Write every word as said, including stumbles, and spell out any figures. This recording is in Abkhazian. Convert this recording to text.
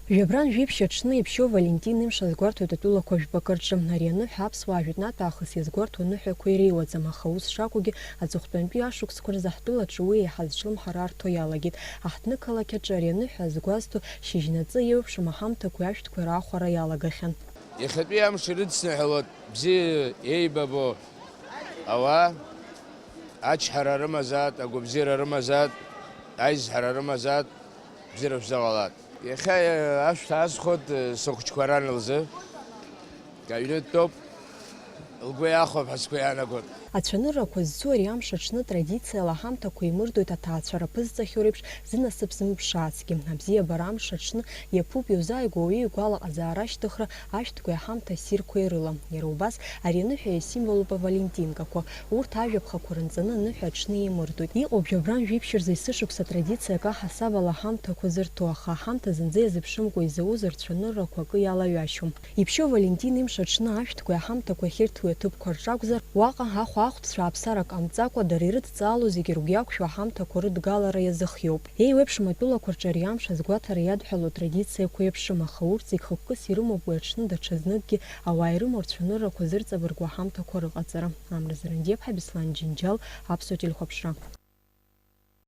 Жәабран жәиԥшь аҽны иԥшьоу Валентин имш азгәарҭоит атәылақәа жәпакы рҿы. Ари аныҳәа аԥсуаа жәытәнатә аахыс иазгәарҭо аныҳәақәа иреиуаӡам, аха ус шакәугьы, аҵыхәтәантәи ашықәсқәа рзы ҳтәылаҿы уи еиҳа зҿлымҳара арҭо иалагеит. Аҳҭнықалақь аҿы ари аныҳәа азгәазҭо шьыжьнаҵы еиуеиԥшым аҳамҭақәеи ашәҭқәеи раахәара иалагахьан. Иахьатәи амш ирыдсныҳәалоит бзиа еибабо ауаа, ачҳара рымазаат, агәабзиара рымазаат, аизҳара рымазаат, бзиара шәзыҟалаат. Иахьа ашә ҭаазхәоит сыхәыҷқәа ран лзы. Аҩны дтәоуп, лгәы иахәап ҳәа сгәы иаанагоит. Ацәаныррақәа зцу ари амш аҽны традициала аҳамҭақәа еимырдоит аҭаацәара ԥызҵахьоу реиԥш зынасыԥ зымԥшаацгьы. Абзиабара амш аҽны иаԥуп иузааигәоу ауаҩы игәалаҟазаара ашьҭыхра, ашәҭқәеи аҳамҭа ссирқәеи рыла. Иара убас, ари аныҳәа иасимволуп авалентинкақәа. Урҭ ажәаԥхақәа рынҵаны аныҳәа аҽны еимырдоит. Иҟоуп жәабран жәиԥшь рзы есышықәса традициак аҳасабала аҳамҭақәа зырҭо, аха аҳамҭа зынӡа иазыԥшымкәа изауз рцәаныррақәа акы иалаҩашьом. Иԥшьоу Валентин имш аҽны ашәҭқәеи аҳамҭақәеи ахьырҭиуеи аҭыԥқәа рҿакәзар, уаҟа ахәаахәҭцәа аԥсарак ҟамҵакәа, дара ирыдҵаало зегьы ргәы иақәшәо аҳамҭақәа рыдгалара иазыхиоуп. Еиуеиԥшым атәылақәа рҿы ари амш азгәаҭара иадҳәало атрадициақәа еиԥшым, аха урҭ зегь хықәкыс ирымоуп уи аҽны даҽазныкгьы ауаа ирымоу рцәаныррақәа зырҵабыргуа аҳамҭақәа рыҟаҵара. Амра Зарандиаԥҳа, Беслан Џьынџьал, Аԥсуа телехәаԥшра.